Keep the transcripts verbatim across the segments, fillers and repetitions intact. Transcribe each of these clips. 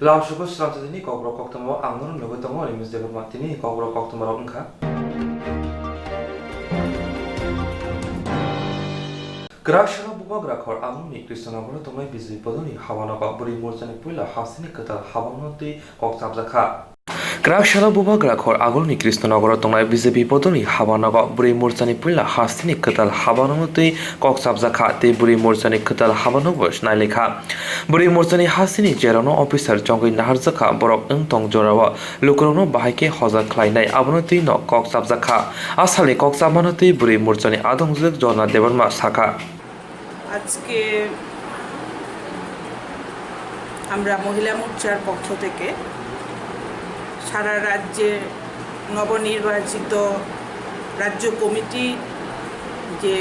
Lamsugo srangchajini kokrok koktwma ang nono nugwi tongo, ani mujde kwbangma tini kokrok koktwma rok wngkha. Kwrak salo bubagra khor agulni Krishnanagar tongnai B J P podoni habanogo bwrwi morchani puila hasteni kwtal habangno twi kok chapjakha. Kwrak salo bubagra khor agulni Krishnanagar tongnai B J P podoni habanogo bwrwi morchani puila hasteni kwtal habangno twi kok chapjakha tei bwrwi morchani kwtal habanobo snailikha. Bwrwi morchani hasteni jerokno officer chongwi naharjakha, borok wng tong jorao lukurokno bahai khe hoja khlainai, abono twi no kok chapjakha. A salni kok chapmano twi bwrwi morchani adongjwk Jorna Debbarma sakha. আজকে আমরা মহিলা মোর্চার পক্ষ থেকে সারা রাজ্যে নবনির্বাচিত রাজ্য কমিটির যে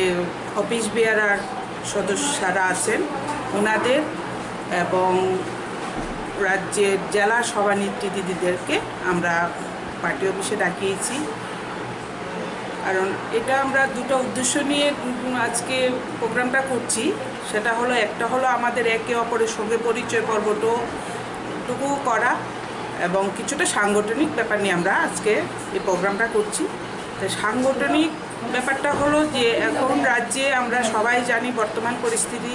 অফিস বেয়ারার সদস্য যারা আছেন, ওনাদের এবং রাজ্যের জেলা সভানেত্রী দিদিদেরকে আমরা পার্টি অফিসে ডাকিয়েছি। কারণ এটা আমরা দুটো উদ্দেশ্য নিয়ে, উম, আজকে প্রোগ্রামটা করছি। সেটা হলো, একটা হলো আমাদের একে অপরের সঙ্গে পরিচয় পর্বটুকু করা এবং কিছুটা সাংগঠনিক ব্যাপার নিয়ে আমরা আজকে এই প্রোগ্রামটা করছি। তো সাংগঠনিক ব্যাপারটা হলো যে এখন রাজ্যে আমরা সবাই জানি বর্তমান পরিস্থিতি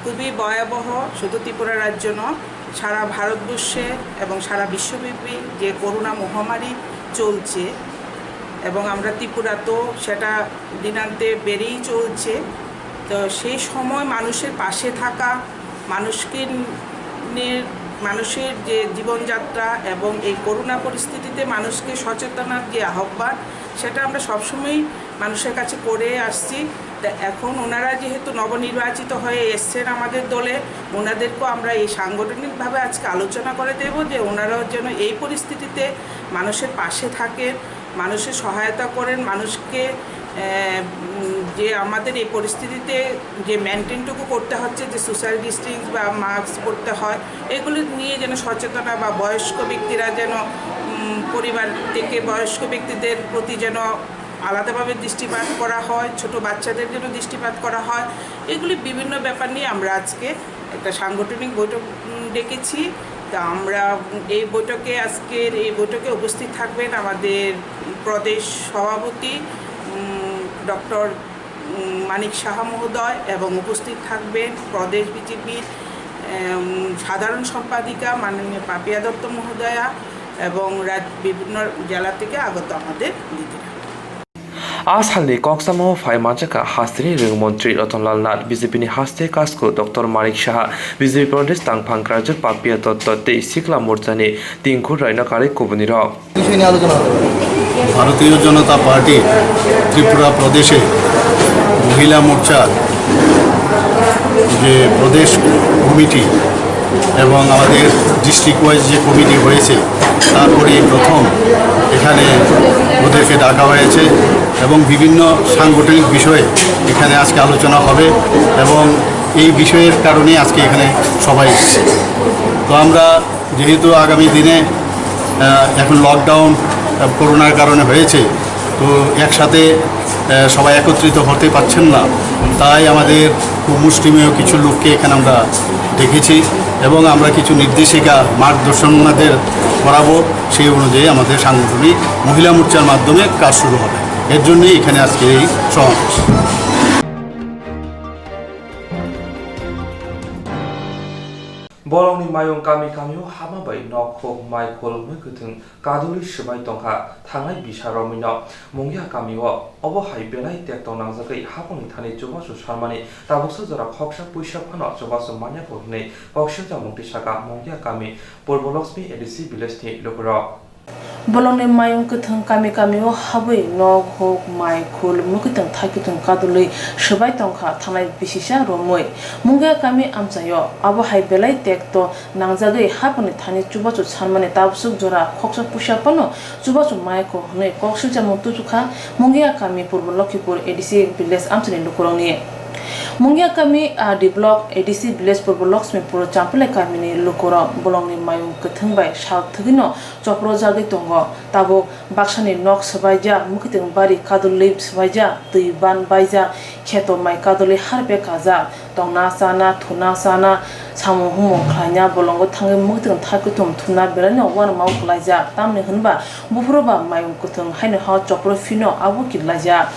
খুবই ভয়াবহ, শুধু ত্রিপুরা রাজ্য নয়, সারা ভারতবর্ষে এবং সারা বিশ্বব্যাপী যে করোনা মহামারী চলছে এবং আমরা ত্রিপুরাতেও সেটা দিনান্তে বেড়েই চলছে। তো সেই সময় মানুষের পাশে থাকা, মানুষকে নে-, মানুষের যে জীবনযাত্রা এবং এই করোনা পরিস্থিতিতে মানুষকে সচেতনার যে আহ্বান, সেটা আমরা সবসময়ই মানুষের কাছে করে আসছি। তা এখন ওনারা যেহেতু নবনির্বাচিত হয়ে এসছেন আমাদের দলে, ওনাদেরকেও আমরা এই সাংগঠনিকভাবে আজকে আলোচনা করে দেব যে ওনারাও যেন এই পরিস্থিতিতে মানুষের পাশে থাকেন, মানুষের সহায়তা করেন, মানুষকে, আহ, উম, যে আমাদের এই পরিস্থিতিতে যে মেনটেনটুকু করতে হচ্ছে, যে সোশ্যাল ডিস্টেন্স বা মাস্ক পরতে হয়, এগুলো নিয়ে যেন সচেতনা বা বয়স্ক ব্যক্তিরা যেন, উম, পরিবার থেকে বয়স্ক ব্যক্তিদের প্রতি যেন আলাদাভাবে দৃষ্টিপাত করা হয়, ছোট বাচ্চাদের জন্য দৃষ্টিপাত করা হয়। এগুলি বিভিন্ন ব্যাপার নিয়ে আমরা আজকে একটা সাংগঠনিক বৈঠক, উম, ডেকেছি। তা আমরা এই বৈঠকে, আজকের এই বৈঠকে উপস্থিত থাকবেন আমাদের প্রদেশ সভাপতি, উম, ডক্টর, উম, মানিক সাহা মহোদয়, এবং উপস্থিত থাকবেন প্রদেশ বিজেপির, উম, সাধারণ সম্পাদিকা মাননীয় পাপিয়া দত্ত মহোদয়া এবং রাজ-, বিভিন্ন জেলা থেকে আগত আমাদের দিদিরা। A salni kokchamo phai manjakha hasteni rwng montri Ratan Lal Nath, B J P ni haste kasku Doctor Manik Saha, B J P Pradesh tangphang Rajat Papiya Dotto tei Sikla Morchani Tingkhur Raino karwi kubunirok. ভারতীয় জনতা পার্টি ত্রিপুরা প্রদেশে মহিলা মোর্চার যে প্রদেশ কমিটি এবং আমাদের district wise যে কমিটি হয়েছে, তারপরে এই প্রথম এখানে ওদেরকে ডাকা হয়েছে এবং বিভিন্ন সাংগঠনিক বিষয়ে এখানে আজকে আলোচনা হবে এবং এই বিষয়ের কারণেই আজকে এখানে সবাই এসেছে। তো আমরা যেহেতু আগামী দিনে, আহ, এখন লকডাউন, আহ, করোনার কারণে হয়েছে, তো একসাথে, আহ, সবাই একত্রিত হতে পারছেন না, তাই আমাদের মুষ্টিমেয় কিছু লোককে এখানে আমরা ডেকেছি এবং আমরা কিছু নির্দেশিকা, মার্গদর্শন ওনাদের করাবো। সেই অনুযায়ী আমাদের সাংগঠনিক মহিলা মোর্চার মাধ্যমে কাজ শুরু হবে। এর জন্যই এখানে আজকে এই সমাবেশ। Bolongni Mayung kami kamio hama bai nok huk mai khul mui kwthwng kadulwi swbai tongkha thangnai bisa romwino. Mungia kamio obo hai belai tekto nangjagwi haphangni thani chubachu sarmani tabuksa jora khoksa puisa phano chubachu manyakho hwnwi koksilcha mungtwi saka Mungia kami Purbo Lakshmi A D C village ni lukurok. Bolongni Mayung kwthwng kami kamio habwi nok huk mai khul mui kwthwng thai kwthwng kadulwi swbai tongkha thangnai bisisa romwi. Mungia kami amchaio abo hai belai tekto nangjagwi haphangni thani chubachu sarmani tabuksa jora khoksa puisa phano chubachu manyakho hwnwi koksilcha mung tuchukha Mungia kami Purbo Lokhipur A D C village amchaini lukurokni. Mungia kami R D block A D C village Purbo Lakshmipur Champale kamini lukurok bolongni mayung kwthwng bai sal thwgwino choprojagwi tongo. Tabuk baksani nok swbaijak, mwkhwtwng bari kadulwi swbaijak, twi ban baijak, kheto mai kadulwi harbe kajak, tongna chana, thuna chana, samung humung khlaina bolongo thangwi mwkhwtwng thai kuthum thumna belaino uanama o kwlaijak, tamni hwnba buphuru ba mayung kwthwng haino ha chopro phino abo kirlaijak.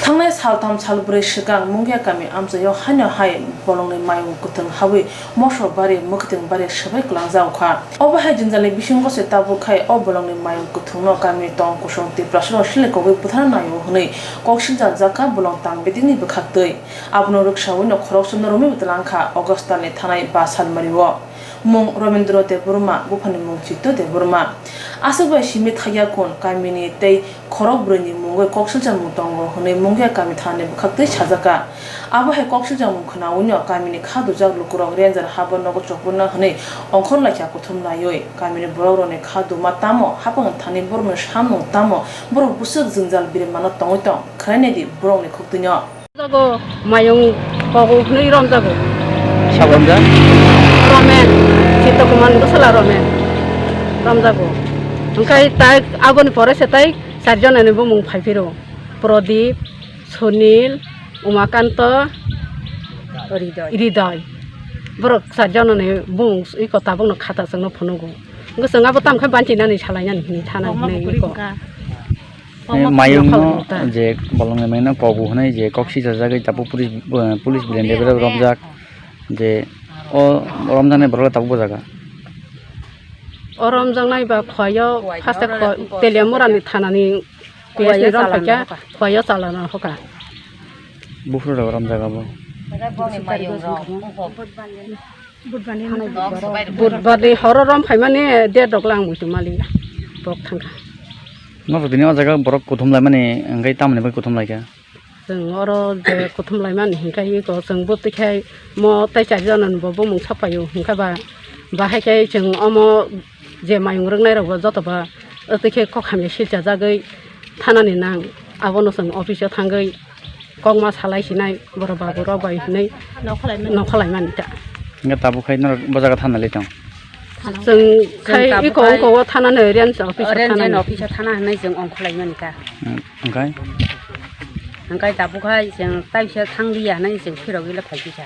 Thangnai saltham salbrwi swkang Mungia kami amchaio haino hai bolongni mayung kwthwng hawi mosok bari mwkhwtwng bari swbai kwlangjak kha. Obo hai jwnjalni bisingo se tabuk khai o bolongni mayung kwthwngno kamini tong kusung Tiprasarok silikogwi butharna naio hwnwi kok silchaljak kha bolong tang bedekni bwkhaktwi. Abono rwksaui no khoroksa no romwi twlang kha August talni thanai ba salmario. Mung Romendro Debbarma, buphani mung Chitto Debbarma. Aswk bai simi thaiya kun kamini tei khorok brwi ni mungwi kok silchar mung tongo hwnwi Mungia kami thanani bwkhaktwi sajak kha. Abo hai kok silchar mung khwnaui no kamini kha dujak lukurok ranger habo nogo chopurna hwnwi ongkhor laikha kuthum naiwi. Kamini borok rokni kha duma tamo hapang thani borokni samung tamo borok bwswk jwngjal birimano tongwi tong khwlainai di borokni khuktwino. Jago mayung kogo hwnwi romjago. Sabo romjak? Romen, Chitto Kumar ni bwsala Romen romjago. Hwnkhe tai aboni pore se tai char jonani bumung phaiphiro. Prodip, Sunil, Umakanto, Hridoy. Hridoy. Borok char jonani bumung iko tabukno khata chwngno phunugo. Hwnkhe chwng abo tamo khe banchinani salainani hwnwi thana hwnwi iko. Eh, mayungno je bolongni mayungno kogu hwnwi je kok sijajagwi tabuk police, eh, police belai ni bwrwi romjak je o romjaknai borok le tabuk bo jaga. O romjaknai ba Khowai o first e Khowai, Teliamura ni thana ni P S ni rom phaikha, Khowai o chalana hoka. Buphuru rok romjak abo. Budhbar ni horo rom phaimani date rok lang muitu mali bok thangkha. Norok tini o jaga borok kuthum laimani hwnkhe tamoni bai kuthum laikha? Chwng oro je kuthum laimani hwnkhe iko chwng bo twikhai mo tei char jona ni bo bumung sapaio hwnkhe ba bahai khe chwng omo je mayung rwknai rok bo joto ba twi khe kok hamya silchajagwi thanani nang abono chwng office o thangwi kokma salai sinai borok babu rok bai hinui nokholaimani ta. Hingke tabuk khai norok bo jaga thana le tong? Chwng khai iko ongko o thana no range office o range thana and ni. Office o thana hinui chwng ongkholaimani ta. Hmm, hingkai? Hingkai tabuk khai chwng taisa thang liya hinui chwng phirogwi le phai kisa.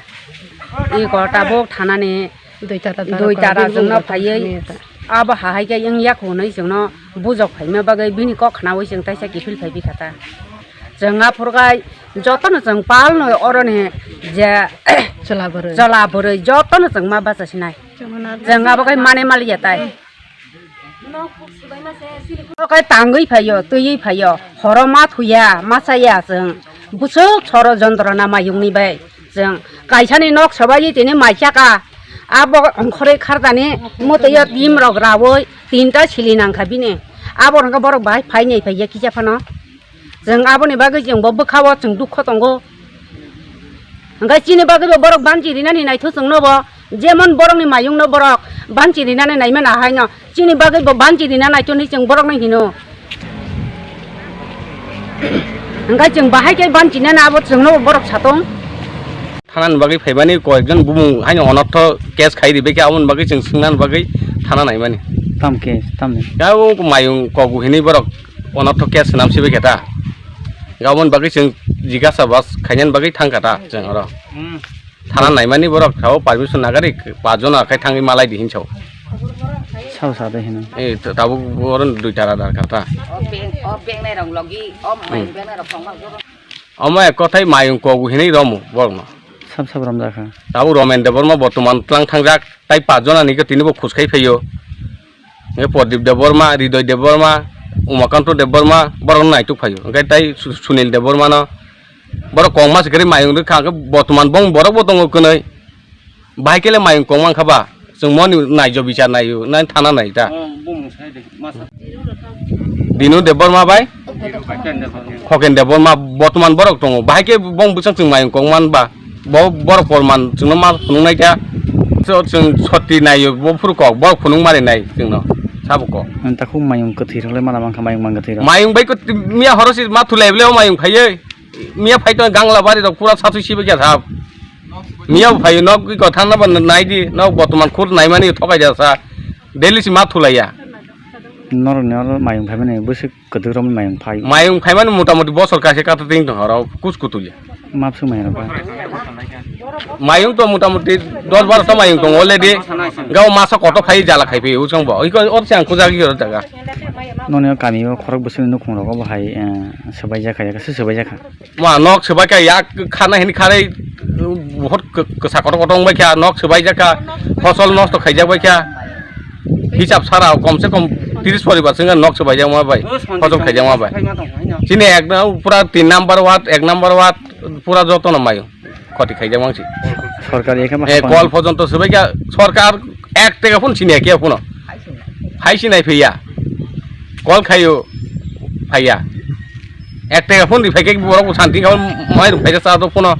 Iko tabuk thana ni Dui tara tara dui tara kok chwngno bini phaiwi bini ta. Abo hahai khe wng yak hwnwi chwngno bujok phaima bagwi bini kok khnaui chwng taisa kiphil phai bikha ta. Chwng aphuru khai jotono chwng palno oroni je chwla bwrwi. Chwla bwrwi jotono chwng ma bacha sinai. Chwng abo khai mane maliya tai. Okai tangwi phaio, twiwi phaio, horo ma thuya, ma chaya chwng. Bwswk soro jontro na mayungni bai. Chwng kaisani nok swbaiwi tini mai chaka. Abo ongkhorwi kharjani mwtwiyo tim rok raui tinta sili nangkha bini. Abo hwnkhe borok bahai phainai phaiya kisa phano. Chwng aboni bagwi chwngbo bwkhao chwng dukho tongo. Hwnkhe chini bagwibo borok banchi rinani naitho chwngnobo, jemon borokni mayungno borok banchi rinani naimani ahaino chini bagwibo banchi rina naitho hinwi chwng borokno hino. Hwnkhe chwng bahai khe banchi nani abo chwngnobo borok satong. Thanani bagwi phaimani koyekjon bumung haino onotho case khai ribakhe aboni bagwi chwng swngnani bagwi thana naimani. Tam case, tamni? Khe abo mayung kogu hinwi borok onotho case swnam sibakhe ta. Aboni bagwi chwng jigasa bas khainani bagwi thangkha ta chwng oro. Thana naimani borok sao permission nagari pajona khai thangwi malai di hinso. Sao sa de hino. Eh, tabuk oro dui tara darkar ta. O beng, o bengnai rok logi, o mai bengnai rok tongma. Omo ek kothai mayung kogu hinwi romu borokno. Sab sab romjakha. Tabuk Romen Debbarma bortoman tlang thangjak, tai pach jona ni tini bo khus khai phaio. Hwnkhe Pradip Debbarma, Hridoy Debbarma, Umakanto Debbarma borokno naituk phaio. Hwnkhe tai Su-, Sunil Debbarmano borok kongma se kwrwi mayung rwkha, hwnkhe bortoman bong borok bo tongo kwnwi. Bahai kele mayung kong mankha ba, chwng moni naijo bichar naio, nai thana nai ta. Oh, bumung sai de, masa. Dinu Debbarma bai? Hoken Debbarma. Hoken Debbarma, bortoman borok tongo. Bahai ke bong bwsang chwng mayung kong man ba? Bo borok porman chwngno ma phunuk nai kha. So, chwng soti naio, bo phuru kok, borok phunuk mari nai chwngno. Sabo kok. Ang takhuk mayung kwthwi rok le mana mankha, mayung mang kwthwi rok. Mayung bai kwt-, miya horo si ma thulai bole o mayung phaiye. Miya phai to gangla bari rok pura satui sibai kya thap. Miya phai nok iko thangna ban nai di, nok botoman khur nai mani thokai ja sa. Daily si ma thulaiya. Norok ni oro mayung phaimani bwswk kwdwk romwi mayung phai. Mayung phaimani mota moti bosor kaisa kato ting tong horo kus kutulya. Map swk mayung rok. Mayung to mota moti dos baro ta mayung tong already. Gao masa koto phai jala khai phi usang bo. Iko or chang kujagi oro jaga. Noni o kami o khorok bwswk nukhung rogo bo hai, eh, swbai jakha, yakhe swbai jakha. Ma nok swbai kha yak khana hini kharwi, uh, hot k-, kwsa kotor kotor wngbai kha, nok swbai jakha, fosol nosto khaijak bai kha. Hisab sara kom se kom tris poribar swnga nok swbai jakma bai, fosol khaijak ma bai. Chini ek na pura tin number ward, ek number ward pura joto no mayo. Khoti khaijak mangsi. Sorkar ekhe ma Eh, hapan. Kol pojonto swbai kha sorkar ek tega phun sini ekhe phuno. Hai sinai phiya. Kol khayo phaiya. Ek tega phone di phaikhe borok bo santi kha mai rung phaikhe cha do phone.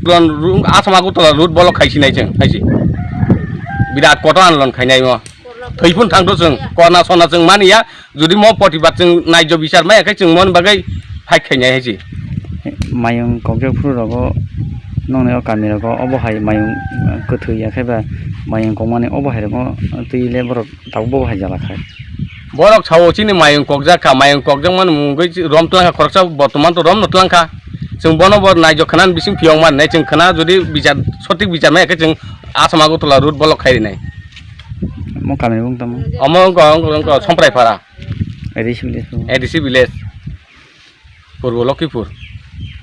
Lon rung asama go tola road bolok khaisi nai cheng khaisi. Birat koto anlon khainai mo. Thoi phone thang do cheng korna sona cheng mani ya. Jodi mo poti bat cheng nai jo bichar mai khe cheng mon bagai phai khainai haisi. Mayung kokjak phuru rogo nongni o kami rogo obo hai mayung kwthwi ya khe ba mayung kokmani obo hai rogo twi le borok. Tabuk bo hai jala khai. Borok sao chini mayung kokjak kha, mayung kokjak mani mungwi rom twlang kha khoroksa botoman to rom no twlang kha. Chwng bono bo naijok khna bising phiyok man nai chwng khna jodi bichar sotik bichar mai khe chwng Assam Agartala route bolok khai rinai. Mo kami bung tamo? Omo wngkha, wngkha, wngkha Somprai Phara. A D C village. A D C village. Purbo Lokhipur.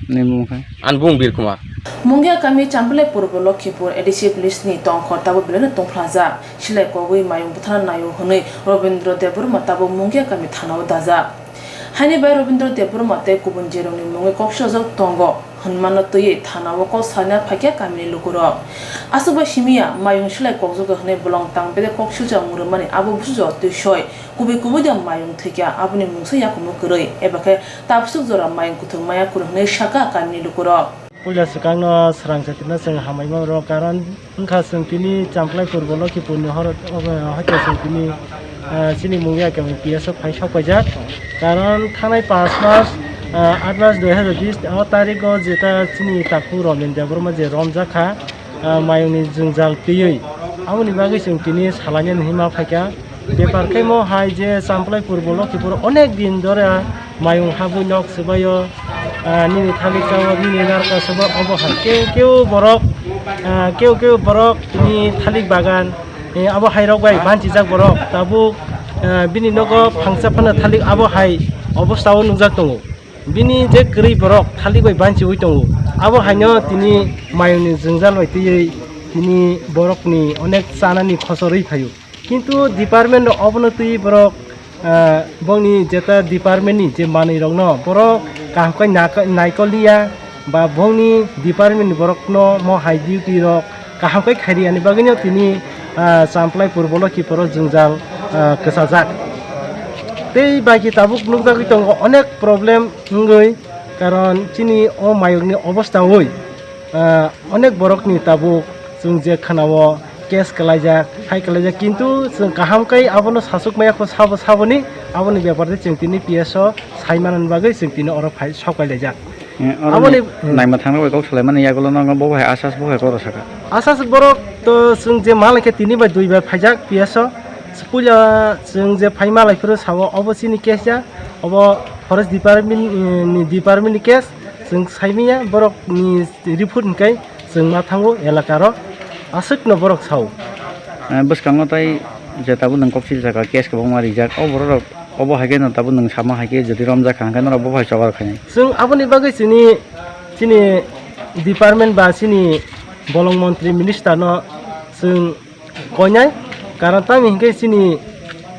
Nini bumung khe? Ani bumung Bir Kumar. Mungia kami Champlai Purbo Lokhipur A D C village ni tongkhor tabuk belai no tongphlajak. Silai kogwi mayung bwthana naio hwnwi Robindra Debbarma tabuk Mungia kami thana o dajak. Haini bai Robindra Debbarma tei kubun jerokni mungwi kok sujak tongo hwnmano twiwi thana o kok sana phaikha kamini lukurok. Aswk bai simiya mayung silai kokjago hwnwi bolong tang bedek kok sujak mwrwmani abo busujo twi soi. Kubui kubui de mayung thwikha, aboni mungsa yakumu kwrwi, eba khe tabswk jora mayung kuthuk maya kunu hwnwi sakha kamini lukurok. Puila swkangno swrang chatrino chwng hamai ma rw, karon wngkha chwng tini Champlai Purbo Lokhipurni horo, obo hai khe chwng tini, ah, chini Mungia kami P S o phai sok paijak. Karon thanai pash mas, ah, aat mas dui hazar bis o tarikgo jeta chini takhuk Romin Debbarma je romjak kha, ah, mayungni jwngjal twiwi. Aboni bagwi chwng tini salainani hinma phaikha. Bepar khe mo hai je Champlai Purbo Lokhipur onek din dore mayung habwi nok swbaio, ah, nini thalik chao, nini narwkha swba obo hai. Keu keu borok, ah, keu keu borok ni thalik bagan, eh, abo hai rok bai banchijak borok. Tabuk, ah, bini nogo phangsa phano thalik abo hai obostha o nukjak tongo. Bini je kwrwi borok thalik bai banchiwi tongo, abo haino tini mayungni jwngjal bai twiwi tini borokni onek chanani khochorwi phaio. Kintu department rok obono twiwi borok, ah, bongni jeta department ni je manwi rokno borok kaham khe naka-, naikol liya ba bongni department ni borokno mo hai duty rok kaham khe khairiyani bagwino tini, ah, Champlai Purbo Lokhipuro jwngjal, ah, kwchajak. Tei bai khe tabuk nukjagwi tongo onek problem wngwi, karon chini o mayungni obostha oi, ah, onek borokni tabuk chwng je khwnao case kwlaijak, hai kwlaijak, kintu chwng kaham khe abono sachuk maya kho sabo saboni, aboni bepar tei chwng tini P S o sai manani bagwi chwng tini oro phai sok pailaijak. Eh, oro aboni ni-, hmm. Naima thangna bai kok salaimani yagulo no bo hai asas bo hai koro saka. Asas borok to chwng je malai khe tini bai dui bai phaijak P S o. Puila chwng je phai malai phuru sao obo chini case ya, obo forest department, eh, ni department ni case, chwng saimanya borok ni report hwnkhe chwng ma thango elaka ro aswk no borok sao. Eh, bwskango tai je tabuk nwng kok sijak case kwbangma rijak, o borok rok obo hai khe no tabuk nwng sama hai khe jodi romjak kha hwnkhe norok bo hai choba rok khainai. Chwng aboni bagwi chini, chini department ba chini bolong montri minister no chwng koinai, karon tamni hinkhe chini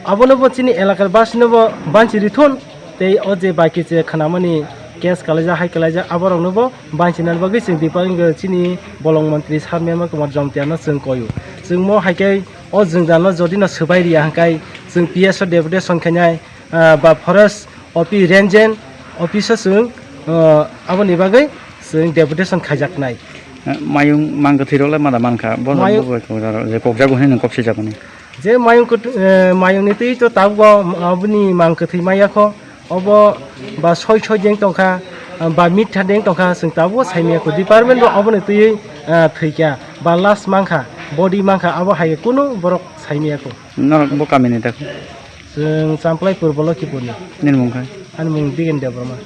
abono bo chini elakar basino bo banchi rithun, tei o je bai khe je khwnamani case kalaijak hai kalaijak aborokno bo banchina bagwi chwng department chini bolong montri sir Mema Kumar Jomtia no chwng koio. Chwng mo hai khe o jwngjal no jodi no swbai riya hwnkhe chwng P S o deputation khainai, ah, ba forest office, range office o chwng, ah, aboni bagwi chwng deputation khaijaknai. Eh, mayung mang kwthwi rok le mada mankha, bo Mayung bo je kokjago hinwi kok sijak mani. Je mayung kwt-, eh, mayung ni twi to tabuk bo aboni mang kwthwi maya kho, obo ba soi soi jeng tongkha. Ba mitha deng tongkha, chwng tabuk saimaya ko department bo oboni twiwi, ah, thwikha ba lash mankha, body mankha, abo hai kunu borok saimaya ko. Norok bo kamini da? Chwng Champlai Purbo Lokhipurni. Nini mung kha? Ani mung Digen Debbarma.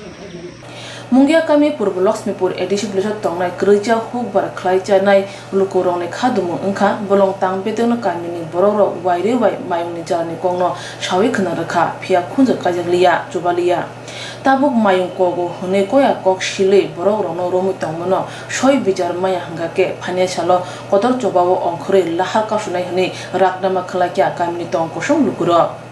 Mungia kami Purbo Lakshmipur A D C village o tongnai kwrwija hukbar khlai chanai lukurokni kha dumung wngkha, bolong tang bedekno kamini borokrok wairwi bai mayungni jarani kokno sawi khna rwkha, phiya khunju kaijak liya, chuba liya. Tabuk mayung kogo hwnwi koya kok silwi borokrokno romwi tongmano soi bichar maya hwnkha khe, phaniya salo kotor chobao ongkhorwi lahar kasunai hwnwi ragnama khlaikha kamini tong kosong lukurok.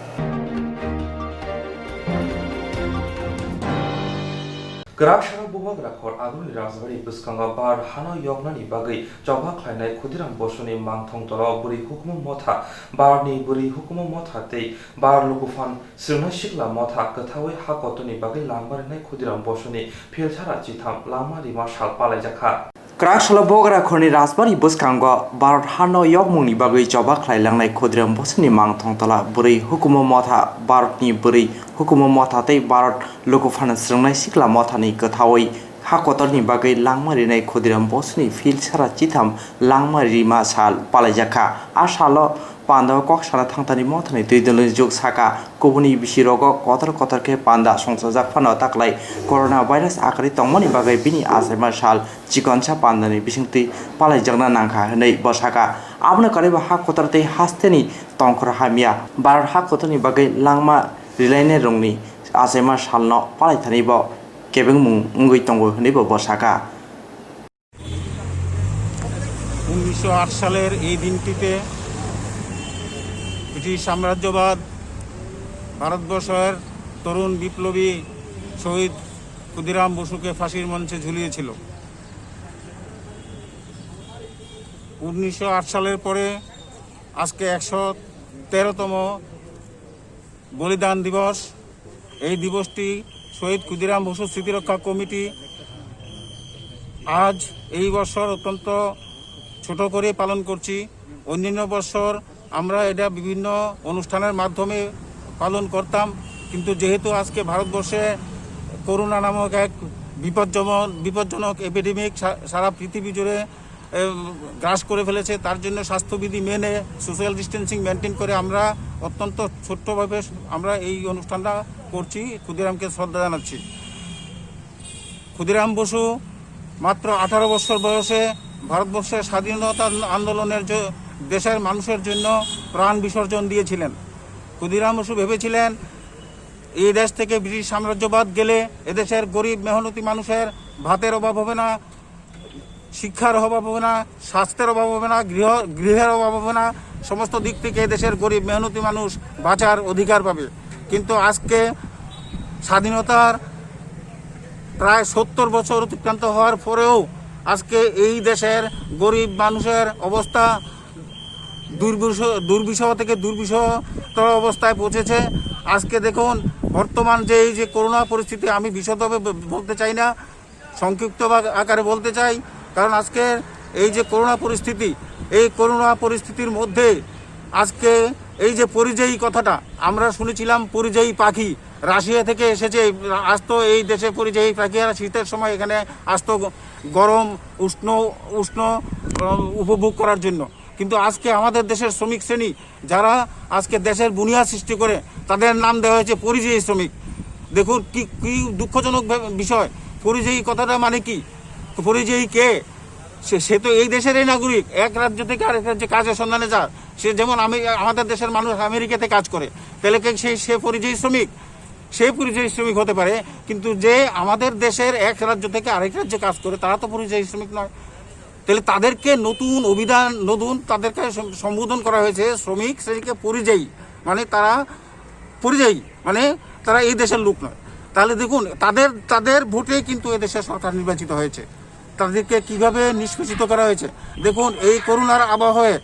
Kwrak sara bubagra khor aguni rajbari bwskango bar hano yoknani bagwi choba khlainai Khudiram Bosuni mangthong tolo bwrwi hukumu motha, barni bwrwi hukumu motha tei bar lukuphan swrwngnai sikla motha kwthaui ha kotorni bagwi langma rinai Khudiram Bosuni philsara chitham langma rima sal palaijakha. Kwrak salo Bograkhorni Rajbari bwskango Bharat hano yokmungni bagwi choba khlai langnai Khudiram Bosuni mangthong tola bwrwi hukumu motha, Bharatni bwrwi hukumu motha tei Bharat lukuphano swrwngnai sikla mothani kwthaui ha kotorni bagwi langma rinai Khudiram Bosuni philsara chitham langma rima sal palaijakha. A salo pandao kok sana thangtani mothani twi dwlwni juk saka, kubuni bisirogo kotor kotor khe panda songchajak phano taklai corona virus akwrwi tongmani bagwi bini achaima sal chikonsa pandani bisingtwi palaijakna nangkha hwnwi bo saka. Abono kwrwibo ha kotor tei hasteni tongkhor hamya Bharat ha kotorni bagwi langma rilainai rwngni achaima salno palaithani bo kebengmung wngwi tongo hwnwi bo bo saka. উনিশশো আট সালের এই দিনটিতে ব্রিটিশ সাম্রাজ্যবাদ ভারতবর্ষের তরুণ বিপ্লবী শহীদ ক্ষুদিরাম বসুকে ফাঁসির মঞ্চে ঝুলিয়েছিল। উনিশশো আট সালের পরে আজকে একশো তেরোতম বলিদান দিবস। এই দিবসটি শহীদ ক্ষুদিরাম বসু স্মৃতিরক্ষা কমিটি আজ এই বছর অত্যন্ত ছোট করে পালন করছি। অন্যান্য বছর আমরা এটা বিভিন্ন অনুষ্ঠানের মাধ্যমে পালন করতাম, কিন্তু যেহেতু আজকে ভারতবর্ষে করোনা নামক এক বিপজ্জনক বিপজ্জনক এপিডেমিক সারা পৃথিবী জুড়ে এ, গ্রাস করে ফেলেছে, তার জন্য স্বাস্থ্যবিধি মেনে, সোশ্যাল ডিস্টেন্সিং মেনটেন করে আমরা অত্যন্ত ছোট্টভাবে আমরা এই অনুষ্ঠানটা করছি, ক্ষুদিরামকে শ্রদ্ধা জানাচ্ছি। ক্ষুদিরাম বসু মাত্র আঠারো বছর বয়সে ভারতবর্ষের স্বাধীনতা আন্দোলনের জ-, দেশের মানুষের জন্য প্রাণ বিসর্জন দিয়েছিলেন। ক্ষুদিরাম বসু ভেবেছিলেন, এই দেশ থেকে ব্রিটিশ সাম্রাজ্যবাদ গেলে এদেশের গরিব মেহনতি মানুষের ভাতের অভাব হবে না, শিক্ষার অভাব হবে না, স্বাস্থ্যের অভাব হবে না, গৃহ গৃহের অভাব হবে না, সমস্ত দিক থেকে দেশের গরিব মেহনতি মানুষ বাঁচার অধিকার পাবে। কিন্তু আজকে স্বাধীনতার প্রায় সত্তর বছর অতিক্রান্ত হওয়ার পরেও আজকে এই দেশের গরিব মানুষের অবস্থা দুর্বিষহ দুর্বিষহ থেকে দুর্বিষহতর অবস্থায় পৌঁছেছে। আজকে দেখুন, বর্তমান যে এই যে করোনা পরিস্থিতি, আমি বিশদভাবে ব- বলতে চাই না, সংক্ষিপ্ত বা- আকারে বলতে চাই, কারণ আজকে এই যে করোনা পরিস্থিতি, এই করোনা পরিস্থিতির মধ্যে আজকে এই যে পরিযায়ী কথাটা আমরা শুনেছিলাম, পরিযায়ী পাখি রাশিয়া থেকে এসেছে, আসতো এই দেশে পরিযায়ী পাখি, আর শীতের সময় এখানে আসতো গ- গরম উষ্ণ উষ্ণ আহ, উপভোগ করার জন্য। কিন্তু আজকে আমাদের দেশের শ্রমিক শ্রেণী, যারা আজকে দেশের বুনিয়াদ সৃষ্টি করে, তাদের নাম দেওয়া হয়েছে পরিযায়ী শ্রমিক। দেখুন কি কি দুঃখজনক ব্যাপ- বিষয়, পরিযায়ী কথাটা মানে কি? তো পরিযায়ী কে? সে সে তো এই দেশেরই নাগরিক, এক রাজ্য থেকে আরেক রাজ্যে কাজের সন্ধানে যায়। সে যেমন আমি, আমাদের দেশের মানুষ আমেরিকাতে কাজ করে, তাহলে কি সেই সে পরিযায়ী শ্রমিক? সে পরিযায়ী শ্রমিক হতে পারে, কিন্তু যে আমাদের দেশের এক রাজ্য থেকে আরেক রাজ্যে কাজ করে, তারা তো পরিযায়ী শ্রমিক নয়। তাহলে তাদেরকে নতুন অভিধান, নতুন তাদেরকে সম- সম্বোধন করা হয়েছে শ্রমিক শ্রেণীকে পরিযায়ী, মানে তারা পরিযায়ী, মানে তারা এই দেশের লোক নয়। তাহলে দেখুন, তাদের তাদের ভোটে কিন্তু এদেশের সরকার নির্বাচিত হয়েছে। তাদেরকে কিভাবে নিষ্পেষিত করা হয়েছে? দেখুন, এই করোনার আবহে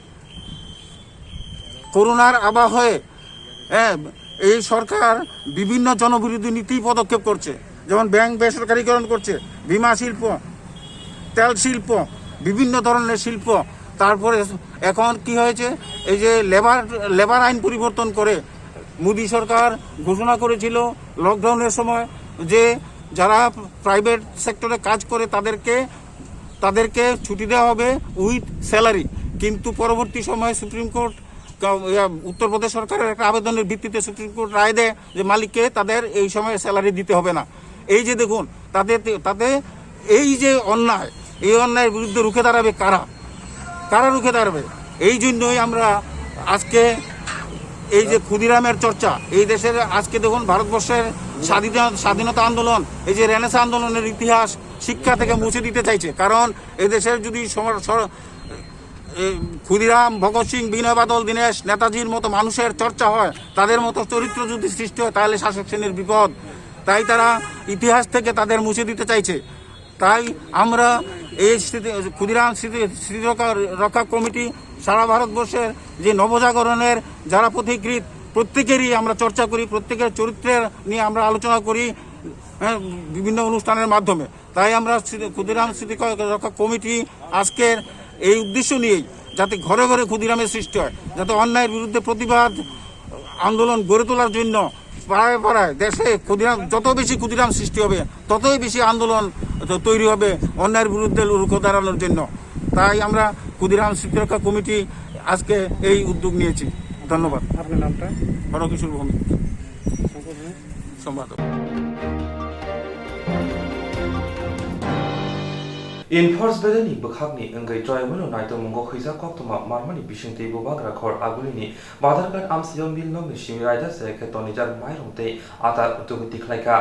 করোনার আবহে, হ্যাঁ, এই সরকার বিভিন্ন জনবিরোধী নীতি পদক্ষেপ করছে, যেমন ব্যাংক বেসরকারীকরণ করছে, বীমা শিল্প, তেল শিল্প, বিভিন্ন ধরনের শিল্প। তারপরে এখন কি হয়েছে, এই যে লেবার লেবার আইন পরিবর্তন করে মোদী সরকার ঘোষণা করেছিল লকডাউনের সময় যে যারা প্রাইভেট সেক্টরে কাজ করে তাদেরকে, তাদেরকে ছুটি দেওয়া হবে উইথ স্যালারি। কিন্তু পরবর্তী সময়ে সুপ্রিম কোর্ট কা-, ইয়া, উত্তরপ্রদেশ সরকারের একটা আবেদনের ভিত্তিতে সুপ্রিম কোর্ট রায় দেয় যে মালিককে তাদের এই সময় স্যালারি দিতে হবে না। এই যে দেখুন, তাতে, তাতে এই যে অন্যায়, এই অন্যায়ের বিরুদ্ধে রুখে দাঁড়াবে কারা? কারা রুখে দাঁড়াবে? এই জন্যই আমরা আজকে এই যে ক্ষুদিরামের চর্চা, এই দেশের আজকে দেখুন ভারতবর্ষের স্বাধীন-, স্বাধীনতা আন্দোলন, এই যে রেনেসা আন্দোলনের ইতিহাস শিক্ষা থেকে মুছে দিতে চাইছে। কারণ এই দেশের যদি সমর-, সর-, এই ক্ষুদিরাম, ভগৎ সিং, বিনয় বাদল দীনেশ, নেতাজির মতো মানুষের চর্চা হয়, তাদের মতো চরিত্র যদি সৃষ্টি হয়, তাহলে শাসক শ্রেণীর বিপদ। তাই তারা ইতিহাস থেকে তাদের মুছে দিতে চাইছে। তাই আমরা এই স্মৃতি, ক্ষুদিরাম স্মৃতি, স্মৃতি রক্ষা, রক্ষা কমিটি সারা ভারতবর্ষের যে নবজাগরণের যারা পথিকৃৎ, প্রত্যেকেরই আমরা চর্চা করি, প্রত্যেকের চরিত্রের নিয়ে আমরা আলোচনা করি, হ্যাঁ, বিভিন্ন অনুষ্ঠানের মাধ্যমে। তাই আমরা স্মৃতি-, ক্ষুদিরাম স্মৃতি ক-, রক্ষা কমিটি আজকের এই উদ্দেশ্য নিয়েই, যাতে ঘরে ঘরে ক্ষুদিরামের সৃষ্টি হয়, যাতে অন্যায়ের বিরুদ্ধে প্রতিবাদ আন্দোলন গড়ে তোলার জন্য পাড়ায় পাড়ায় দেশে ক্ষুদিরাম, যত বেশি ক্ষুদিরাম সৃষ্টি হবে, ততই বেশি আন্দোলন তো তৈরি হবে অন্যায়ের বিরুদ্ধে রুখে দাঁড়ানোর জন্য। তাই আমরা ক্ষুদিরাম স্মৃতি রক্ষা কমিটি আজকে এই উদ্যোগ নিয়েছি। ধন্যবাদ। আপনার নামটা? হরকিশোর ভৌমিক, সম্পাদক। Enforce bedekni bwkhakni wngwi choyaoino naitokmungo huijak koktwma manmani bisingtwi bubagra khor agulini Badharghat amchaio mil nokni simi raida chaya khe tonijak mairum tei ata rwtugwi tikhlaikha.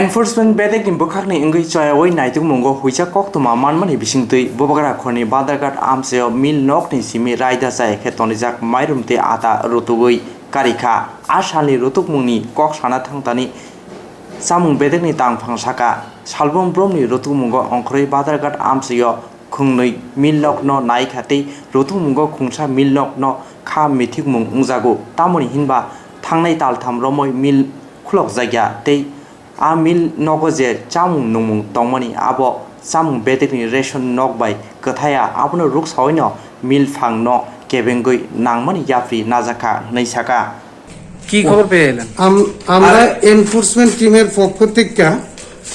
Enforcement bedekni bwkhakni wngwi choyaui naitokmungo huijak koktwma manmani bisingtwi bubagra khorni Badharghat amchaio mil nokni simi raida chaya khe tonijak mairum tei ata rwtugwi karikha. A salni rwtugmungni kok sana thangtani chamung bedekni tangphang saka. Salbom bromni rwtugmungo ongkhorwi Badharghat amchaio khwngnwi mil nokno naikha tei rwtugmungo khungsa mil nokno kha mithikmung wngjago. Tamoni hinba thangnai taltham romwi mil khulokjakya tei a mil nogo je chamung nungmung tongmani abo chamung bedekni ration nok bai kwthaya, abono ruksaoino mil phangno kebengwi nangmani yapri najakha hwnwi saka. কি খবর পেয়ে এলেন? আম-, আমরা আর এনফোর্সমেন্ট টিমের পক্ষ থেকে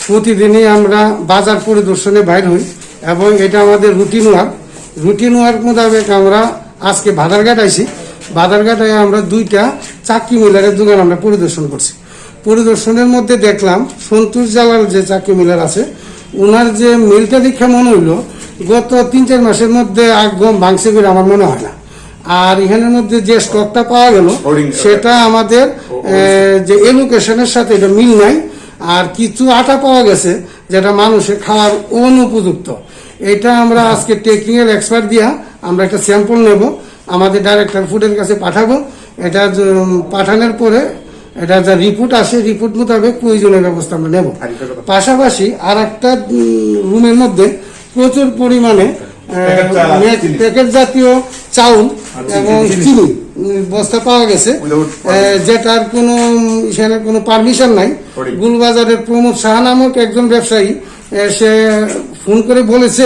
প্রতিদিনই আমরা বাজার পরিদর্শনে বাইর হই এবং এটা আমাদের রুটিন ওয়ার্ক। রুটিন ওয়ার্ক মোতাবেক আমরা আজকে বাদারঘাট আইছি। বাদারঘাটে আমরা দুইটা চাকি মিলারের দোকান আমরা পরিদর্শন করছি। পরিদর্শনের মধ্যে দেখলাম সন্তোষ জালাল যে চাকি মিলার আছে, ওনার যে মিলটা দেখে মনে হইলো গত তিন চার মাসের মধ্যে আর গম ভাঙছে বলে আমার মনে হয় না। আর এখানের মধ্যে যে স্টকটা পাওয়া গেল, সেটা আমাদের, এ, যে এলোকেশনের সাথে এটা মিল নাই। আর কিছু আটা পাওয়া গেছে, যেটা মানুষের খাওয়ার অনুপযুক্ত। এটা আমরা আজকে টেকনিক্যাল এক্সপার্ট দিয়া আমরা একটা স্যাম্পল নেব, আমাদের ডাইরেক্টর ফুডের কাছে পাঠাবো। এটা যে, উম, পাঠানোর পরে এটা যা রিপোর্ট আসে, রিপোর্ট মোতাবেক প্রয়োজনীয় ব্যবস্থা আমরা নেব। পাশাপাশি আর একটা, উম, রুমের মধ্যে প্রচুর পরিমাণে, আহ, প্যাকেট চা-, প্যাকেট জাতীয় চাউল এবং চিনি, উম, বস্তা পাওয়া গেছে, আহ, যেটার কোনো, উম, এখানে কোনো পারমিশন নাই। গুলবাজারের প্রমোদ সাহা নামক একজন ব্যবসায়ী, আহ, সে ফোন করে বলেছে,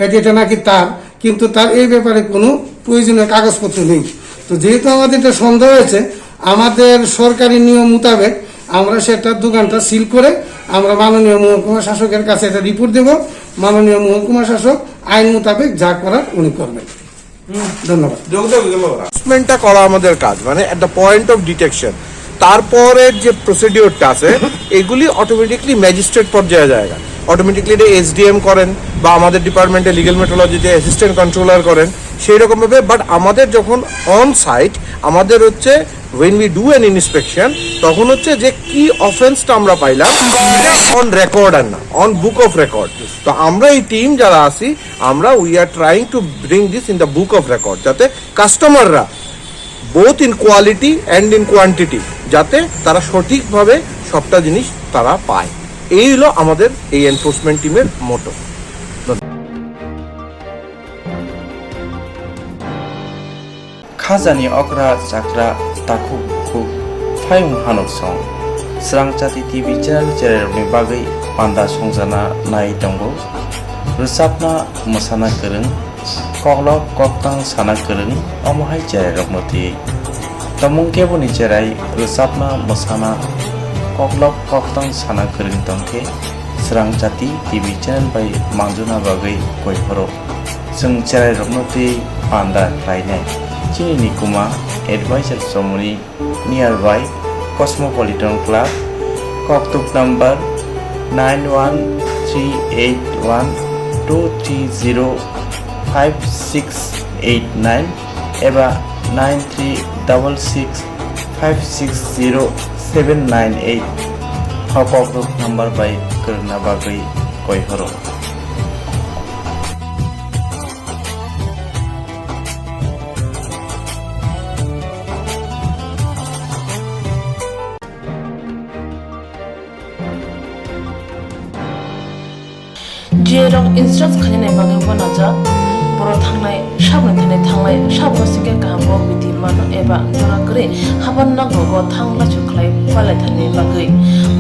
এটি, এটা নাকি তার, কিন্তু তার এই ব্যাপারে কোনো প্রয়োজনীয় কাগজপত্র নেই। তো যেহেতু আমাদের এটা সন্দেহ হয়েছে, আমাদের সরকারি নিয়ম মোতাবেক আমরা সেটা দোকানটা সিল করে আমরা মাননীয় মহকুমা শাসকের কাছে এটা রিপোর্ট দেব। মাননীয় মহকুমা শাসক আইন মোতাবেক যা করার উনি করবেন। ধন্যবাদ। এনফোর্সমেন্টটা করা আমাদের কাজ, মানে at the point of detection. তারপরে যে প্রসিডিওরটা আছে, এগুলি অটোমেটিকলি ম্যাজিস্ট্রেট পর্যায়ে জায়গা, অটোমেটিকলি এটা এসডিএম করেন বা আমাদের ডিপার্টমেন্টে লিগ্যাল মেট্রোলজিতে অ্যাসিস্ট্যান্ট কন্ট্রোলার করেন, সেই রকমভাবে। বাট আমাদের যখন অন সাইট, আমাদের হচ্ছে when we do an inspection, তখন হচ্ছে যে কি অফেন্সটা আমরা পাইলাম, অন রেকর্ড আর না, অন বুক অফ রেকর্ড। তো আমরা এই টিম যারা আছি, আমরা we are trying to bring this in the book of record, যাতে কাস্টমাররা both in quality and in quantity, যাতে তারা সঠিকভাবে সবটা জিনিস তারা পায়। এই হলো আমাদের এই এনফোর্সমেন্ট টিমের মোটো। Khajani okra chakra takhuk bukhuk phayung hanuk song. Srang Chati T V channel chererokni bagwi panda songjana nai tongo. Rwchapna mwsana kwrwng, koklop koktang sana kwrwng, omo hai chererokno twi. Tomung keboni cherai rwchapna mwsana Koklop koktwng sana kwrwng tongkhe, Srang Jati T V channel bai manjuna bagwi koi horo. Chwng cherairokno tei panda khlainai. Chini nikuma advisor chomoni nearby Cosmopolitan Club, koktuk number nine one three eight one two three zero five six eight nine eba nine three double six five six zero seven nine eight. Hokok rok number bai kwrwngna bagwi koi horo. Jiyai rok insurance khainani bagwi uanajak, borok thangnai sabni thani thanglai sabno singkhe kaham bo bidi mano eba jora kwrwi haban nok rogo thang laisu khlai palai thani bagwi.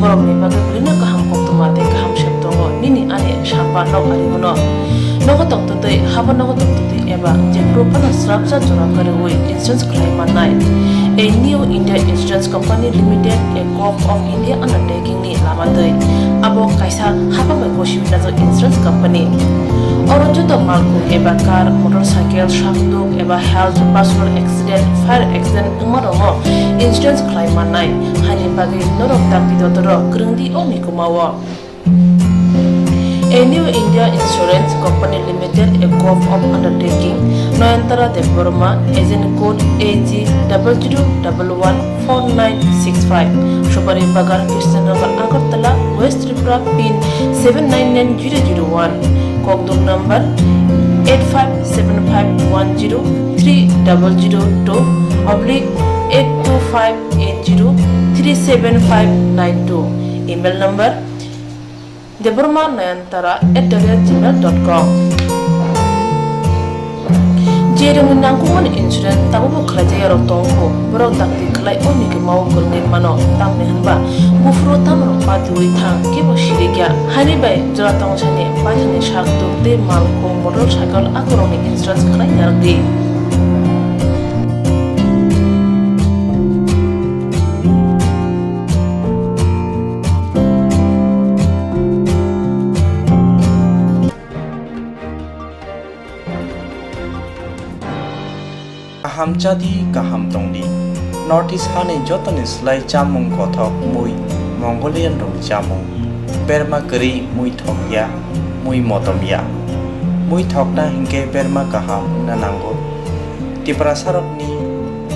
Borokni bagwi belino kaham koktwma tei kaham sep tongo nini ani samba nok ari uno. Nogo tongtwtwi, haban nogo tongtwtwi eba jephuru phano srapsa jora kwrwi insurance khlai mannai. A New India Insurance Company Limited, a Gov of India undertaking ni lama twi. Abo kaisa hapang bai gosi wngjak insurance company. Oro joto malkhung eba car, motorcycle, sakduk eba health, personal accident, fire accident wngma rokno insurance khlai mannai. Haini bagwi norok dakti dotoro kwrwng di o mikuma o. A New India Insurance Company Limited, a Gov of Undertaking, Noyantara Debbarma, agent code A G double zero double one four nine six five, Supari Bagan, Krishnanagar, Agartala, West Tripura, pin seven nine nine zero zero one, kokduk number eight five seven five one zero three double zero two oblique eight two five eight zero three seven five nine two, email number debbarma nayantara at the rate gmail dot com. Jerokni nangkukmani insurance tabukbo khlaijak yarok tongo, borok dakti khlai o mikima o kwrwngwi mano, tamni hwnba buphuru tamrok patiui thang kebo sirikya. Haini bai jora tongsani paithakni sak tuk tei malkhung motorcycle akorokni insurance khlai narwkdi. Kaham chadi, kaham tongdi. North East hani jotoni slai chamung kothok mui Mongolian rokni chamung. Berma kwrwi mui thokya, mui motomya. Mui thokna hinkhe berma kaham wngna nango. Tiprasarokni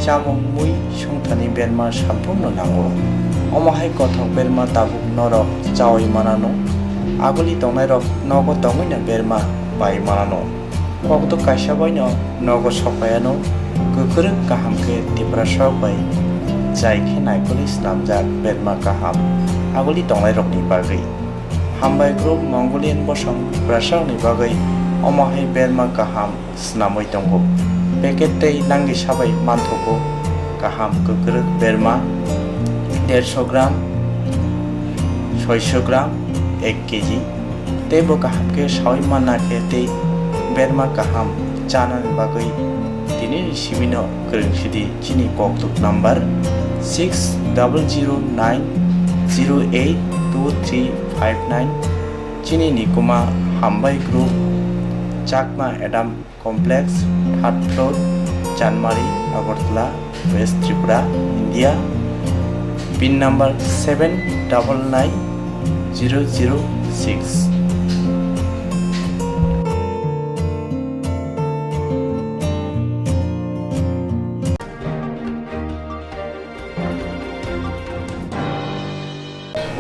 chamung mui songthani berma samphurno nango. Omo hai kothok berma tabuk norok chaui manano. Aguli tongnairok nogo tongwino berma pai manano. Kokduk kaisa baino nogo sokpaiano, kwkrwk kaham khe Tiprasarok bai jai khe naikolwi snamjak berma kaham aguli tongnairokni bagwi. Hambai group Mongolian bosong Tiprasarokni bagwi omo hai berma kaham snamwi tongo. Packet tei nangni sabai manthogo kaham kwkrwk berma dersho gram, soisho gram, ek kg. Tei bo kaham khe saui manna khe tei berma kaham chanani bagwi tinini simino kwrwng sidi chini kokduk number six double zero nine zero eight two three five nine. Chini nikuma Hambai Group, Chakma Adam Complex, third floor, Chanmari, Agartala, West Tripura, India. Pin number seven double nine zero zero six.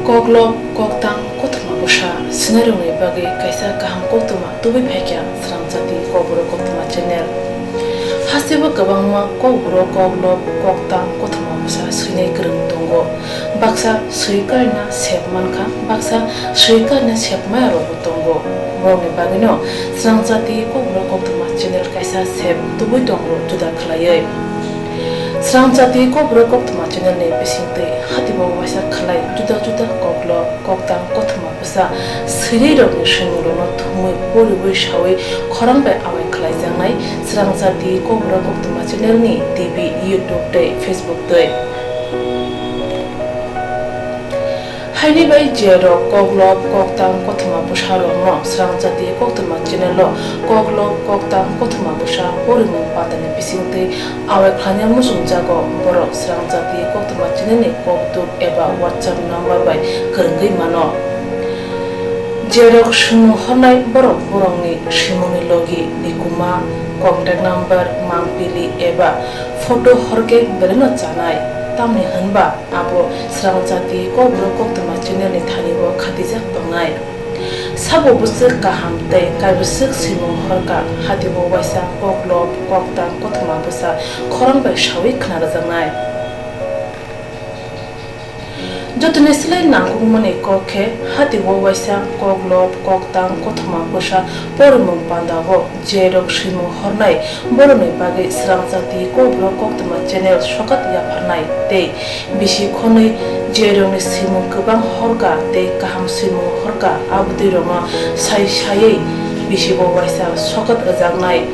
Koklop, koktang, kothoma bwsa swinairokni bagwi kaisa kaham koktwma tubui phaikha Srang Jati Kokborok Koktwma channel. Hasteo kwbangma kokborok, koklop, koktang, kothoma bwsa swinai kwrwng tongo. Baksa swi karina sep mankha, baksa swi karina sep maya rokbo tongo. Borokni bagwino Srang Jati Kokborok Koktwma channel kaisa sep tubui tongo juda khlaiwi. Srang Jati Kokborok Koktwma channel ni bisingtwi hatibo waisa khlai juda juda koklop, koktang, kothoma bwsa swinai rokni swimung rokno thumwi poriwi sawi khorang bai awai khlaijaknai Srang Jati Kokborok Koktwma channel ni T V, YouTube tei Facebook twi. Haini bai je rok koklop koktang kothoma bwsa rokno Srangchati koktwma channel o koklop koktang kothoma bwsa porimung pandani bisingtwi awai khlaina muchungjago, borok Srangchati koktwma channel ni kokduk eba WhatsApp number bai kwrwngwi mano. Je rok swimung hornai borok borokni swimungni logi, nikuma, contact number, mangpili eba photo horkhe belai no chanai, tamni hwnba abo Srangchati kokborok koktwma channel ni thani o khatijak tongnai. Sabo bwswk kaham tei kaibwswk swimung horka, hati o waisa koklop koktang kothoma bwsa khorang bai sawi khna rwjaknai. Jotoni slai nangkukmani kok khe hati o waisa koklop koktang kothoma bwsa porimung panda o je rok swimung hornai borokni bagwi Srangchati kokborok koktwma channel sokat yapharnai tei bisi khonwi je rokni swimung kwbang horka tei kaham swimung horka abotwi rokno sai saiwi bisi o waisa sokat rwjaknai.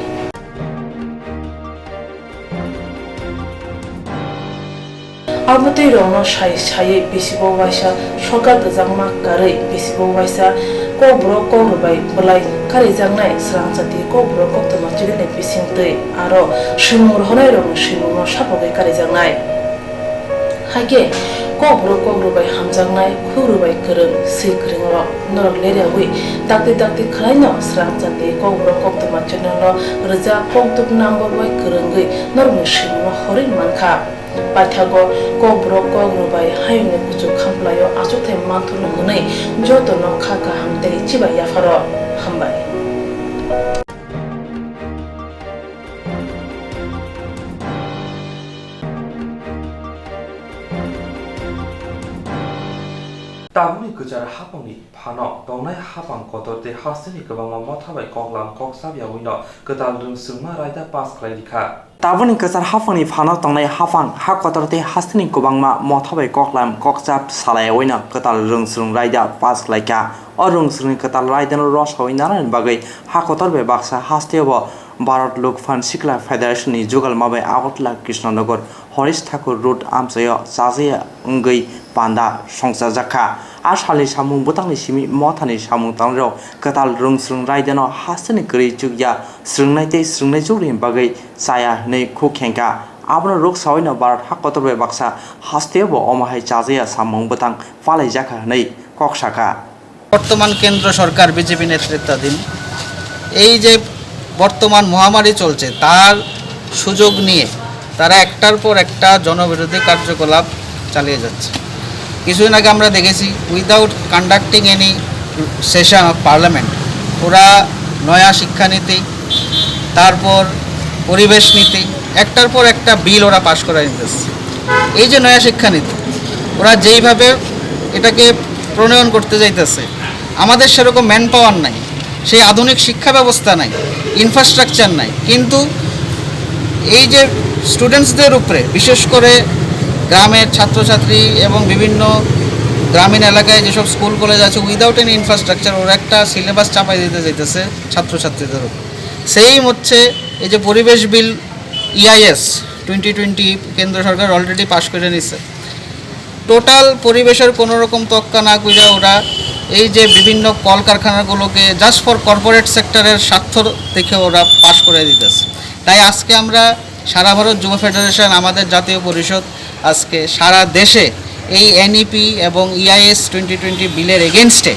Abotwi rokno sai saiwi bisi o waisa sokat rwjakma karwi bisi o waisa kokborok kokrwbai bwlai karijaknai Srangchati kokborok koktwma channel ni bisingtwi aro swimung rohornai rokni swimungno sapogwi karijaknai. Haikhe kokborok kokrwbai hamjaknai, khukrwbai kwrwng, swi kwrwng rok norok leriawi dakti dakti khwlaino Srangchati kokborok koktwma channel o rwjak kokduk number bai kwrwngwi norokni swimungno horwi mankha. Paithago kokborok kokrwbai hayungni kuchuk khamplaio achukthai manthokno hwnwi jotono kha kaham tei chibai yapharo. Hambai. Tabukni kwchar haphangni phano tongnai haphang kotor tei hasteni kwbangma motha bai koklam kok chapyawino kwtal rwngswrwngma raida pass khlai rikha. Tabukni kwchar haphangni phano tongnai haphang ha kotor tei hasteni kwbangma motha bai koklam kokchap salaiwino kwtal rwngswrwng raida pass khlaikha. O rwngswrwngni kwtal raidano rosawi nanani bagwi ha kotor bai baksa hasteo bo Bharat Lok Phan Sikla Federation ni jugalma bai Agartala Krishnanagar Harish Thakur Road amchaio chajaya wngwi panda songchajakha. A salni samung bwtangni simi mothani samung tangrok kwtal rwngswrwng raidano hasteni kwrwi chukya swrwngnai tei swrwngnaijwkrwini bagwi chaya hwnwi khuk khengkha. Abono rwksawino Bharat ha kotor bai baksa hasteo bo omo hai chajaya samung bwtang palaijakha hwnwi kok sakha. বর্তমান কেন্দ্র সরকার বিজেপি নেতৃত্বাধীন এই যে বর্তমান মহামারী চলছে, তার সুযোগ নিয়ে তারা একটার পর একটা জনবিরোধী কার্যকলাপ চালিয়ে যাচ্ছে। কিছুদিন আগে আমরা দেখেছি, without conducting any session of parliament, ওরা নয়া শিক্ষানীতি, তারপর পরিবেশ নীতি, একটার পর একটা বিল ওরা পাশ করায় নিতেছে। এই যে নয়া শিক্ষানীতি, ওরা যেইভাবে এটাকে প্রণয়ন করতে যাইতেছে, আমাদের সেরকম ম্যান পাওয়ার নাই, সেই আধুনিক শিক্ষা ব্যবস্থা নাই, ইনফ্রাস্ট্রাকচার নাই। কিন্তু এই যে স্টুডেন্টসদের উপরে, বিশেষ করে গ্রামের ছাত্রছাত্রী এবং বিভিন্ন গ্রামীণ এলাকায় যেসব স্কুল কলেজ আছে, উইদাউট এনি ইনফ্রাস্ট্রাকচার, ওরা একটা সিলেবাস চাপাই দিতে চাইতেছে ছাত্রছাত্রীদের উপর। সেম হচ্ছে এই যে পরিবেশ বিল, ইআইএস টোয়েন্টি টোয়েন্টি কেন্দ্র সরকার অলরেডি পাশ করে নিছে। টোটাল পরিবেশের কোনো রকম তোয়াক্কা না কইরা ওরা এই যে বিভিন্ন কলকারখানাগুলোকে জাস্ট ফর কর্পোরেট সেক্টরের স্বার্থ দেখে ওরা পাশ করে দিতেছে। তাই আজকে আমরা সারা ভারত যুব ফেডারেশন, আমাদের জাতীয় পরিষদ আজকে সারা দেশে এই এনইপি এবং ইআইএস টোয়েন্টি টোয়েন্টি বিলের এগেনস্টে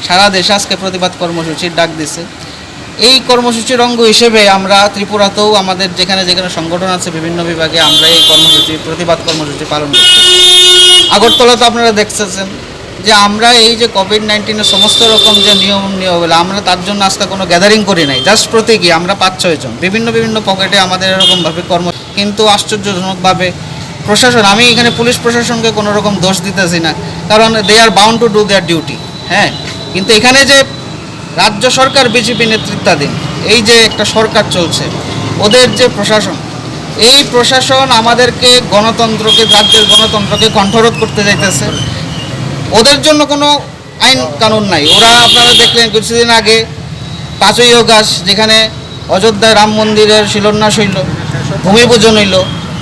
সারা দেশে আজকে প্রতিবাদ কর্মসূচির ডাক দিছে। এই কর্মসূচির অঙ্গ হিসেবে আমরা ত্রিপুরাতেও আমাদের যেখানে যেখানে সংগঠন আছে বিভিন্ন বিভাগে আমরা এই কর্মসূচি, প্রতিবাদ কর্মসূচি পালন করছি। আগরতলা তো আপনারা দেখতেছেন যে আমরা এই যে কোভিড নাইন্টিনের সমস্ত রকম যে নিয়ম নিয়মাবলী, আমরা তার জন্য আজকে কোনো গ্যাদারিং করি নাই, জাস্ট প্রতীকী। আমরা পাঁচ ছয় জন বিভিন্ন বিভিন্ন পকেটে আমাদের এরকমভাবে কর্ম, কিন্তু আশ্চর্যজনকভাবে প্রশাসন, আমি এখানে পুলিশ প্রশাসনকে কোনো রকম দোষ দিতেছি না, কারণ they are bound to do their duty। হ্যাঁ, কিন্তু এখানে যে রাজ্য সরকার বিজেপি নেতৃত্বাধীন এই যে একটা সরকার চলছে, ওদের যে প্রশাসন, এই প্রশাসন আমাদেরকে গণতন্ত্রকে, রাজ্যের গণতন্ত্রকে কণ্ঠরোধ করতে যাইতেছে। ওদের জন্য কোনো আইন কানুন নাই। ওরা, আপনারা দেখলেন কিছুদিন আগে পাঁচই অগাস্ট যেখানে অযোধ্যায় রাম মন্দিরের শিলান্যাস হইল, ভূমি পূজন হইল,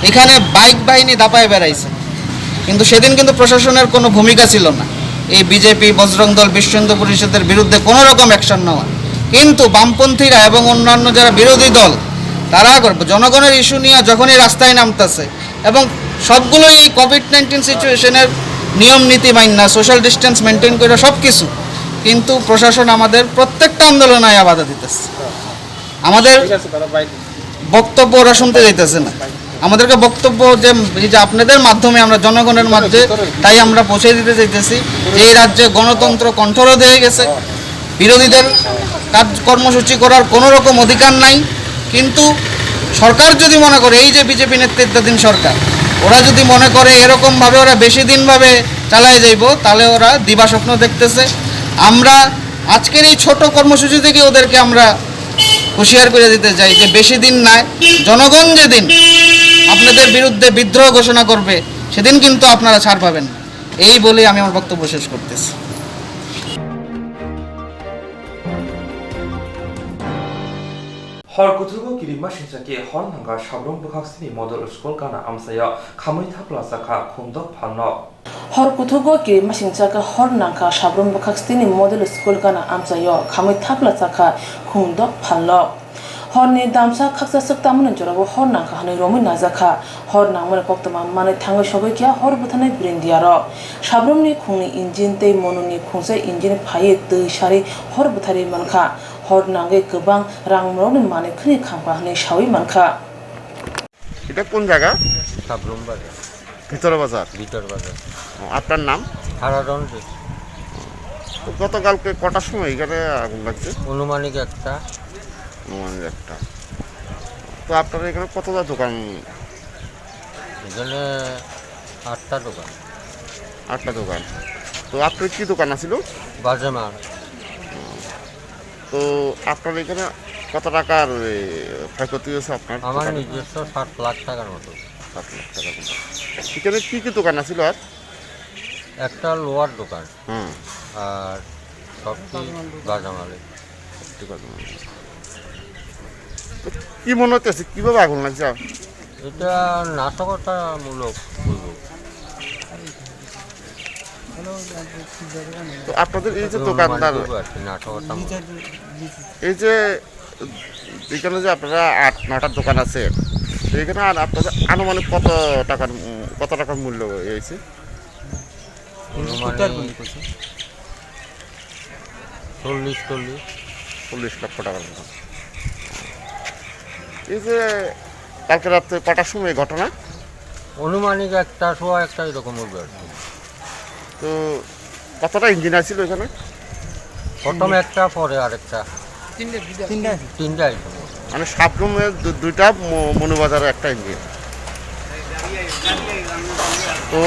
এখানে বাইক বাহিনী দাপায় বেড়াইছে, কিন্তু সেদিন কিন্তু প্রশাসনের কোনো ভূমিকা ছিল না। এই বিজেপি, বজরং দল, বিশ্ব হিন্দু পরিষদের বিরুদ্ধে কোনো রকম অ্যাকশন নেওয়া। কিন্তু বামপন্থীরা এবং অন্যান্য যারা বিরোধী দল, তারা জনগণের ইস্যু নিয়ে যখনই রাস্তায় নামতেছে এবং সবগুলোই এই কোভিড নাইন্টিন সিচুয়েশনের নিয়ম নীতি মাইন্না, সোশ্যাল ডিস্টেন্স মেনটেন করে সব কিছু, কিন্তু প্রশাসন আমাদের প্রত্যেকটা আন্দোলনে আয়া বাধা দিতেছে। আমাদের বক্তব্য ওরা শুনতে চাইতেছে না। আমাদেরকে বক্তব্য যে, এই যে আপনাদের মাধ্যমে আমরা জনগণের মাঝে, তাই আমরা পৌঁছে দিতে চাইতেছি যে এই রাজ্যে গণতন্ত্র কণ্ঠরোধ হয়ে গেছে, বিরোধীদের কাজ কর্মসূচি করার কোনো রকম অধিকার নাই। কিন্তু সরকার যদি মনে করে, এই যে বিজেপি নেতৃত্বাধীন সরকার, ওরা যদি মনে করে এরকমভাবে ওরা বেশি দিনভাবে চালায় যাইব, তাহলে ওরা দিবাস্বপ্ন দেখতেছে। আমরা আজকের এই ছোট কর্মসূচি থেকে ওদেরকে আমরা হুঁশিয়ার করে দিতে চাই যে বেশি দিন নাই, জনগণ যেদিন আপনাদের বিরুদ্ধে বিদ্রোহ ঘোষণা করবে, সেদিন কিন্তু আপনারা ছাড় পাবেন না। এই বলেই আমি আমার বক্তব্য শেষ করতেছি। Hor kuthukgo kirima singcha khe hor nangkha Sabrum bwkhak sini model school gana amchaio khamwi thapla chakha khumdok phalno. Hor kuthukgo kirima singcha khe hor nangkha Sabrum bwkhak sini model school gana amchaio khamwi thapla chakha khumdok phalno. Horni damsa khaksa swk tamani jorao hor nangkha hwnwi romwi najakha. Hor nangmani koktwma manwi thangwi sogwi kha hor bwtharnai brindiarok. Sabrumni khungni engine tei monuni khungsa engine phaiwi twi sarwi hor bwtharwi mankha. Hor nangwi kwbang rangmorokni manwi khwnwi khamkha hwnwi sawi mankha. এটা কোন জায়গা? সাবরুম বাজার। ভিতরে বাজার? ভিতর বাজার। ও, আপনার নাম? হারাধন দে। তো গতকালকে কটার সময় এখানে আগুন লাগছে? অনুমানিক একটা। অনুমানিক একটা। তো আপনার এখানে কতটা দোকান? এখানে আটটা দোকান। আটটা দোকান। তো আপনার কি দোকান আছিল? বাজে মাল। তো আপনার এখানে কত টাকার, এ, ক্ষয়ক্ষতি হয়েছে আপনার আমার দোকানে? নিজস্ব সাত লাখ টাকার মতো। সাত লাখ টাকার মতো। এখানে কি কি দোকান আছিল আর? একটা লোহার দোকান। হুম। আর সবটি বাজামালে। ঠিক আছে। তো কি মনে হচ্ছে, কিভাবে আগুন লাগছে? এটা নাশকতামূলক বলবো। তো আপনাদের এই যে অনুমান দোকানদার, করবো আর কি, নাশকতামূলক। এই যে এখানে যে আপনারা আট নয়টা দোকান আছে, তো এখানে আর আপনাদের আনুমানিক কত টাকার, উম, কত টাকার মূল্য হয়েছে? অনুমানিক চল্লিশ, চল্লিশ। চল্লিশ লক্ষ টাকার মতো। এই যে কালকে রাত্রে কটার সময় এই ঘটনা? অনুমানিক একটা, সোয়া একটা এরকম হবে আর কি। তো কতটা ইঞ্জিন আছিল এখানে? প্রথম একটা, পরে আরেকটা। তিনটা। তিনটা। মানে সাবরুমে দু-, দুইটা, ম-, মনুবাজারে একটা ইঞ্জিন। তো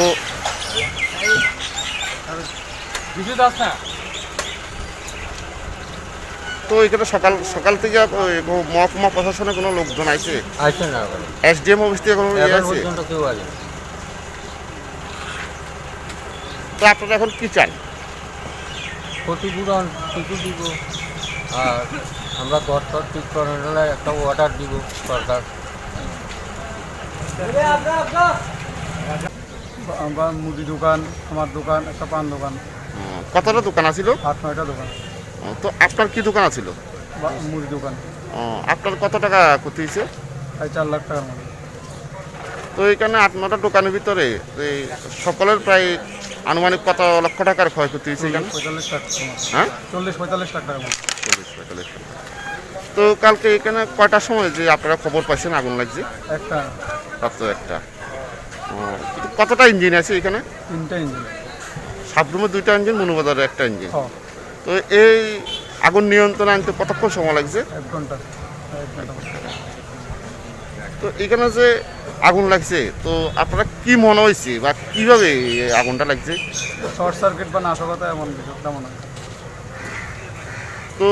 তো এখানে সকাল, সকাল থেকে ওই কো-, মহকুমা প্রশাসনে কোনো লোকজন আইছে? আইছে না এখন। এসডিএম অফিস থেকে কোনো ইয়ে এখন আছে? পর্যন্ত কেউ আইছে না। তো আপনারা এখন কি চান? ক্ষতিপূরণ কিছু দিব, আর আমরা ঘর টর ঠিক করানোর একটা অর্ডার দিব সরকার। বা-, বা মুদি দোকান, আমার দোকান, একটা পান দোকান। হুম, কতটা দোকান আছিল? আট নয়টা দোকান। ও, তো আপনার কি দোকান আছিল? বা-, মুদি দোকান। ও, আপনার কত টাকা ক্ষতি হয়েছে? প্রায় চার লাখ টাকার মতো। তো এখানে আট নয়টা দোকানের ভিতরে এই সকলের প্রায় আনুমানিক কত লক্ষ টাকার ক্ষয়ক্ষতি হয়েছে এখানে? চল্লিশ পঁয়তাল্লিশ লাখ টাকার মতো। হ্যাঁ? চল্লিশ পঁয়তাল্লিশ লাখ টাকার মতো। চল্লিশ পঁয়তাল্লিশ লাখ। তো কালকে এখানে কয়টার সময় যে আপনারা খবর পাইছেন আগুন লাগছে? একটা। রাত্র একটা। ও, কতটা ইঞ্জিন আছে এখানে? তিনটা ইঞ্জিন। সাবরুমে দুইটা ইঞ্জিন, মনুবাজারে একটা ইঞ্জিন। হ্যাঁ। তো এই আগুন নিয়ন্ত্রণে আনতে কতক্ষণ সময় লাগছে? এক ঘন্টা। এক ঘন্টা মতো। তো এখানে যে আগুন লাগছে, তো আপনারা কি মনে হয়েছে বা কিভাবে এই আগুনটা লাগছে? শর্ট সার্কিট বা নাশকতা এমন কিছু একটা মনে হয়। তো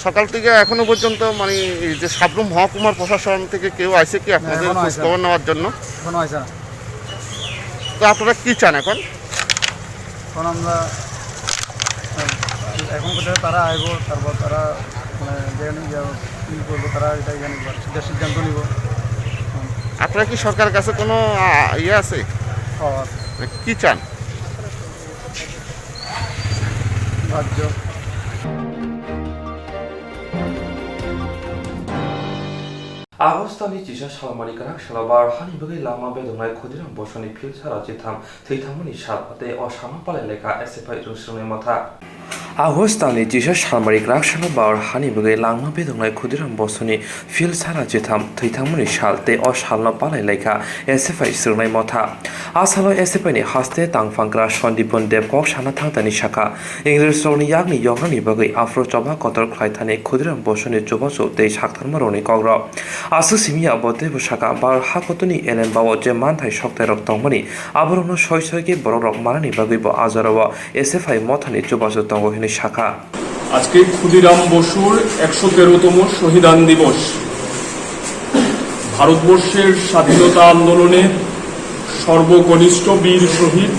সকাল থেকে এখনো পর্যন্ত মানে এই যে সাবরুম মহকুমার প্রশাসন থেকে কেউ আইছে কি আপনাদের এখনো খোঁজ আইছে না। খবর নেওয়ার জন্য? এখনো আইছে না। তো আপনারা কি চান এখন? এখন আমরা, এখন কোথায় তারা আইবো, তারপর তারা মানে যেখানে ইয়ে কি করবো, তারা এটাই জানে, এবার সিদ্ধা সিদ্ধান্ত নিব। আপনারা কি সরকারের কাছে কোনো, আ, ইয়ে আছে? ও, আছে। কি চান? সাহায্য। August talni chisa salmani kwrak salo Bharat hani bagwi langma bedoknai Khudiram Bosuni phil sara chitham thwi thangmani sal tei o salno palai laikha S F I rwng swrwngnai motha. August talni chisa salmani kwrak salo Bharat hani bagwi langma bedoknai Khudiram Bosuni phil sara chitham thwi thangmani sal tei o salno palai laikha S F I swrwngnai motha. A salo S F I ni haste tangphangra Sandipon Deb kok sana thangtani sakha, Ingresrokni yakni yoknani bagwi aphuru choba kotor khlai thani Khudiram Bosuni chubachu tei saktharmarokni kokrok. Aswk simi ya bo teibo sakha, Bharat hakotuni elembao je manthai soktairok tongmani, aborokno soi soi khe borokrok manani bagwibo a jorao S F I mothani chubachu tongo hwnwi sakha. আজকে ক্ষুদিরাম বসুর একশো তেরোতম শহীদান দিবস। ভারতবর্ষের স্বাধীনতা আন্দোলনের সর্বকনিষ্ঠ বীর শহীদ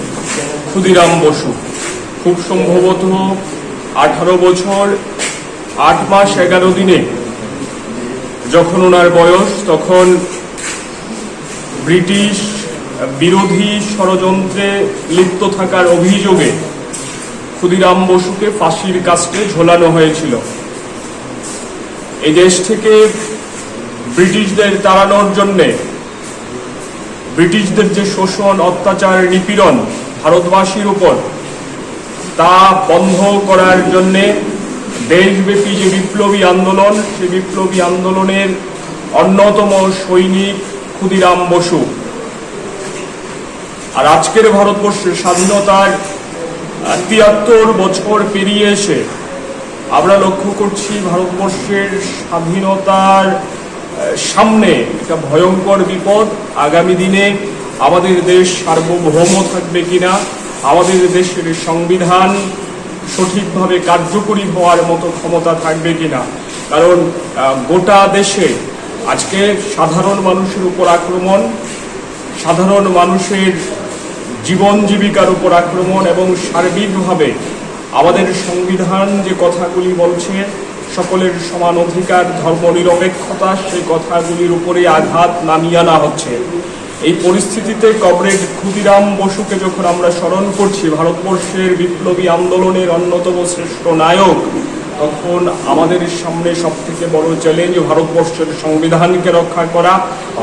ক্ষুদিরাম বসু। খুব সম্ভবত আঠারো বছর আট মাস এগারো দিনে যখন ওনার বয়স, তখন ব্রিটিশ বিরোধী ষড়যন্ত্রে লিপ্ত থাকার অভিযোগে ক্ষুদিরাম বসুকে ফাঁসির কাস্টে ঝোলানো হয়েছিল। এই দেশ থেকে ব্রিটিশদের তাড়ানোর জন্যে, ব্রিটিশদের যে শোষণ, অত্যাচার, নিপীড়ন ভারতবাসীর উপর, তা বন্ধ করার জন্যে দেশব্যাপী যে বিপ্লবী আন্দোলন, সেই বিপ্লবী আন্দোলনের অন্যতম সৈনিক ক্ষুদিরাম বসু। আর আজকের ভারতবর্ষের স্বাধীনতার, আহ, তিয়াত্তর বছর পেরিয়ে এসে আমরা লক্ষ্য করছি ভারতবর্ষের স্বাধীনতার, আহ, সামনে একটা ভয়ঙ্কর বিপদ। আগামী দিনে আমাদের দেশ সার্বভৌম থাকবে কিনা, আমাদের দেশের সংবিধান সঠিকভাবে কার্যকরী হওয়ার মতো ক্ষমতা থাকবে কিনা। কারণ, আহ, গোটা দেশে আজকে সাধারণ মানুষের উপর আক্রমণ, সাধারণ মানুষের জীবন জীবিকার উপর আক্রমণ এবং সার্বিকভাবে আমাদের সংবিধান যে কথাগুলি বলছে, সকলের সমান অধিকার, ধর্মনিরপেক্ষতা, সেই কথাগুলির উপরে আঘাত নামিয়ে আনা হচ্ছে। এই পরিস্থিতিতে কমরেড ক্ষুদিরাম বসুকে যখন আমরা স্মরণ করছি, ভারতবর্ষের বিপ্লবী আন্দোলনের অন্যতম শ্রেষ্ঠ নায়ক, তখন আমাদের সামনে সব থেকে বড় চ্যালেঞ্জ ভারতবর্ষের সংবিধানকে রক্ষা করা,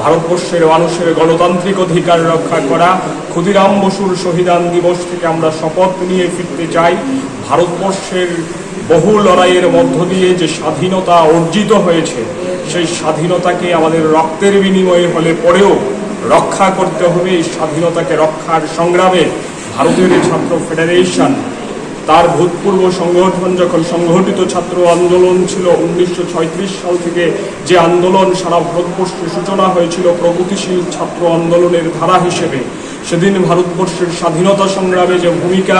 ভারতবর্ষের মানুষের গণতান্ত্রিক অধিকার রক্ষা করা। ক্ষুদিরাম বসুর শহীদান দিবস থেকে আমরা শপথ নিয়ে ফিরতে চাই, ভারতবর্ষের বহু লড়াইয়ের মধ্য দিয়ে যে স্বাধীনতা অর্জিত হয়েছে, সেই স্বাধীনতাকে আমাদের রক্তের বিনিময়ে হলে পরেও রক্ষা করতে হবে। এই স্বাধীনতাকে রক্ষার সংগ্রামে ভারতের ছাত্র ফেডারেশন তার ভূতপূর্ব সংগঠন, যখন সংগঠিত ছাত্র আন্দোলন ছিল উনিশশো ছয়ত্রিশ সাল থেকে, যে আন্দোলন সারা ভারতবর্ষে সূচনা হয়েছিল প্রগতিশীল ছাত্র আন্দোলনের ধারা হিসেবে, সেদিন ভারতবর্ষের স্বাধীনতা সংগ্রামে যে ভূমিকা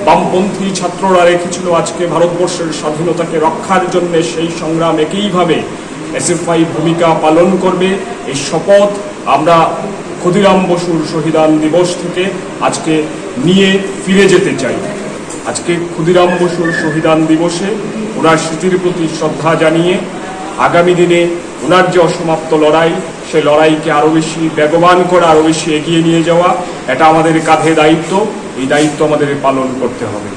বামপন্থী ছাত্ররা রেখেছিল, আজকে ভারতবর্ষের স্বাধীনতাকে রক্ষার জন্য সেই সংগ্রাম একইভাবে এসএফআই ভূমিকা পালন করবে। এই শপথ আমরা ক্ষুদিরাম বসুর শহীদান দিবস থেকে আজকে নিয়ে ফিরে যেতে চাই। আজকে ক্ষুদিরাম বসুর শহীদান দিবসে ওনার স্মৃতির প্রতি শ্রদ্ধা জানিয়ে আগামী দিনে ওনার যে অসমাপ্ত লড়াই, সে লড়াইকে আরও বেশি বেগবান করা, আরও বেশি এগিয়ে নিয়ে যাওয়া, এটা আমাদের কাঁধে দায়িত্ব। এই দায়িত্ব আমাদের পালন করতে হবে।